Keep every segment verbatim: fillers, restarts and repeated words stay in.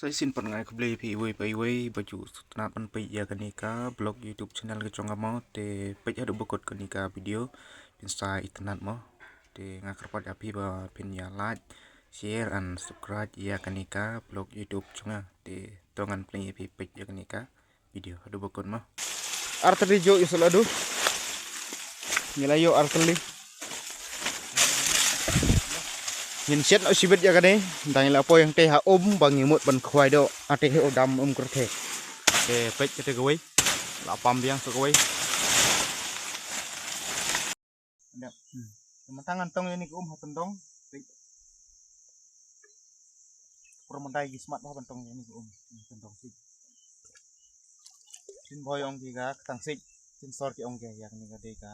Sa shisien pat nga ai khublei phi iwei pa iwei ba ju sngewtynnat ban peit ïa kane ka vlog YouTube channel ka jong nga mo, te peit haduh ba kut kane ka video phin sa itynnat mo. Te nga kyrpad ïa phi ba phin ïa like, share and subscribe ïa kane ka vlog YouTube jong nga. Te to ngan pyllait ïa phi peit ïa kane ka video haduh ba kut mo. Artylli jong ïa soh ladu. Ngi la ïoh artylli. Ngin shet noh shibit ïa kane, tang ngi la poi hangtei ha um ba ngi mut ban khwai doh hangtei ha u dam Umkyrthe. Te peit kata kawei. La pam biang sa kawei. Dep. Hmm. Te mynta ngan tong ïa kane ka um ha tyndong. Peit. Por mynta ngi smat bha ban tong ïa kane ka um. Hmm, tyndong sih. Ktien Bhoi ong ki ka ktang sik. Ktien Sor ki ong ki ïa kane ka dei ka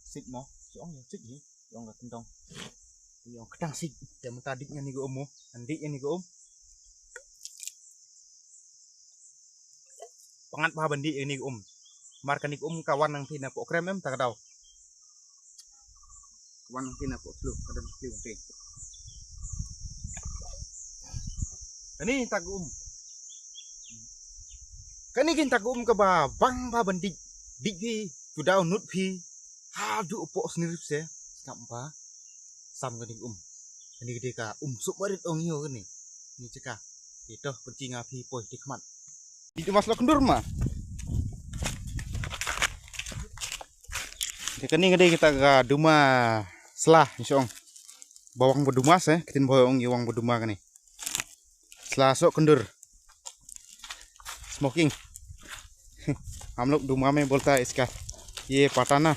sik mo. Ki ong ïa sik hi. Ki ong ka tyndong. Ki ong ktang sik. Te mynta dih ïa kane ka um mo. Ngan dih ïa kane ka um. Pyngngad bha ban dih ïa kane ka um. Namar kane ka um ka wan nangtei napoh krem em, ta ka daw. Ka wan nangtei napoh thliew, ka don thliew nangtei. Kane ta ka um. Kane keiñ ta ka um kaba bang bha ban dih. Dih phi, to daw nud phi. Haduh poh snirip se. Skam ba. Sam kane ka um. Kane ka dei ka um soh barit ong ïa kane. Ni jaka. Te to pynti nga phi poi te khmat. Dih duma sla kyndur ma. Te kane ka dei kita ka duma sla ni shong. Ba wang ba duma se, ktien Bhoi ong ïa wang ba duma kane. Sla soh kyndur. Smoking. हम लोग धुआं में बोलता है इसका। ये पता ना।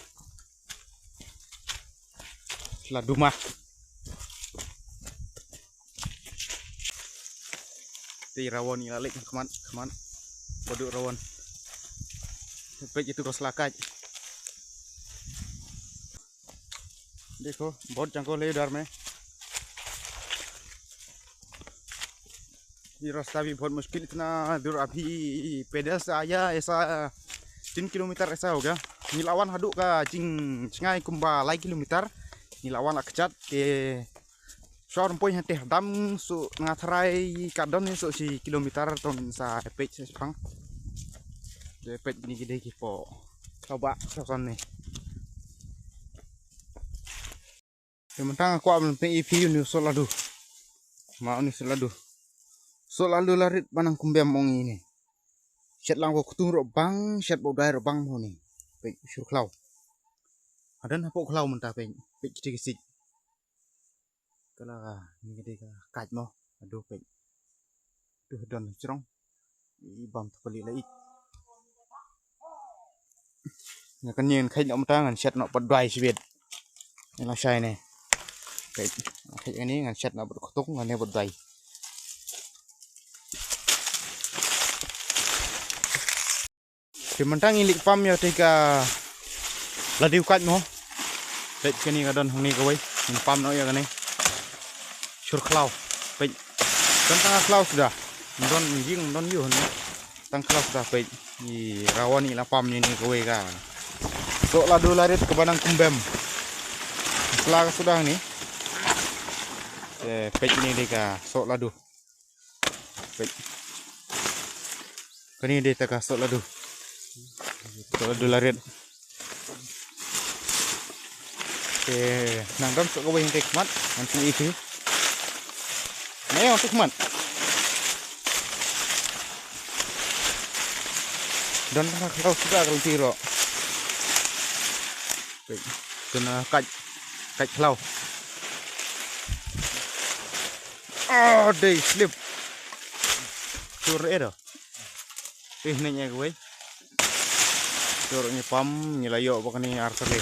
Sla duma. Te rawon ïa la leit khmat khmat. Baduh rawon. Peit itu ko sla kait. देखो, बहुत जंगल है इधर में। ये रास्ता भी बहुत मुश्किल, इतना दूर अभी पैदल से आया, ऐसा तीन किलोमीटर ऐसा होगा। Ngi la wan haduh ka jing jngai kumba lai kilometer. Ngi la wan la kjat te shor poi hangtei ha dam su nga tharai ka don su shi kilometer tong sa peit sa pang. Te peit ni ki dei ki po. Coba sa son ni. Te mynta nga kwah ban pyni ïa phi uni u soh ladu. Ma uni u soh ladu. Soh ladu la rit ba nang kumbem ong ine. Shet lang ko ktung ruh bang, shet ba u dai ruh bang mo ni. Peit shur khlaw. Hadan hapoh khlaw mynta peit, peit kiti ki sik. Kala ni ka dei ka kait mo. Aduh peit. Tuh don jrong. I bam tu pali la ik. Nga kan nyen khai nok mata ngan shet nok pat dwai sibit. Ni la shai ne. Khai, khai ni ngan shet nok pat khutuk ngan ne pat dwai. Te mynta ngi leit pam ïa te ka ladiu kait mo. Peit kane ka don hangne kawei. Ngin pam noh ïa kane. Shur khlaw. Peit. Don tang khlaw suda. Don jing don ïu hangne. Tang khlaw suda peit. I rawon i la pam ïa kane kawei ka. Soh ladu la rit kaba nang kumbem. Sla ka suda hangne. Te peit ïa kane dei ka soh ladu. Peit. Kane dei ta ka soh ladu. Soh ladu la rit. Te nang don soh kawei hangtei khmat, ngan pyni ïa phi. Nai ong te khmat. Don ta ka khlaw suda ka lynti ruh. Peit. Te na kait, kait khlaw. Ah, dei slip. Sur eh dah. Ih, neng eh wei. Sur ngi pam, ngi la ïoh bak ni artylli.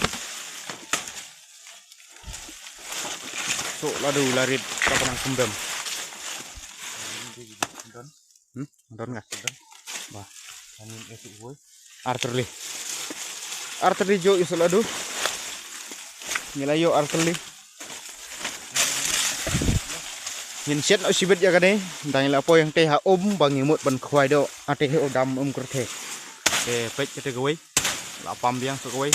Soh ladu la rit, ta ka nang kumbem. Hmm? Don nga? Don. Bah. Ani eh tu wei. Artylli. Artylli jong ïa soh ladu. Ngi la ïoh artylli. Ngin shet noh shibit ïa kane, tang ngi la poi hangtei ha um ba ngi mut ban khwai doh, hangtei ha u dam Umkyrthe. Te peit kata kawei, la pam biang sa kawei.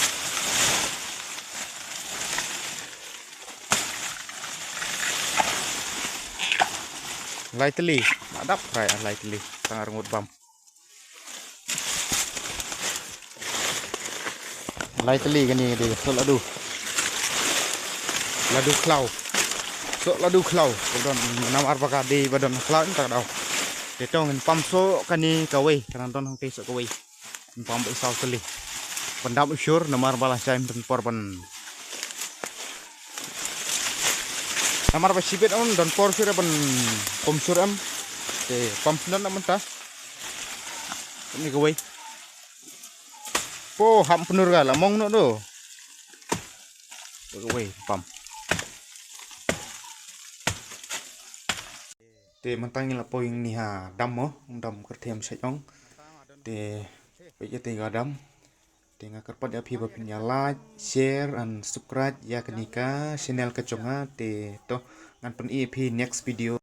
Lai tylli. Adap rai lai tylli. Tang arngut bam. Lai tylli kane de soh ladu. Ladu khlaw. Soh ladu khlaw. Ba don namar ba ka de ba don khlaw ta daw. Te tong ngin pam soh kane kawei. Ka nang don hangte soh kawei. Pam ba i saw tylli. Ban dam u shur namar ba la shai mynta por ban. Namar ba shibit un don por shur ban pom shur em. Te pam sndon am mynta. Ni kawei. Po ham pnur ga la mong no do. Kawei pam. Te mynta ngi la poi ngi ha dam mo, dam kyrthem sa ong. Te peit ïa te ka dam. Te nga kyrpad ïa phi ba phin ïa like, share and subscribe ïa kane ka channel ka jong nga. Te to ngan pyni ïa phi next video.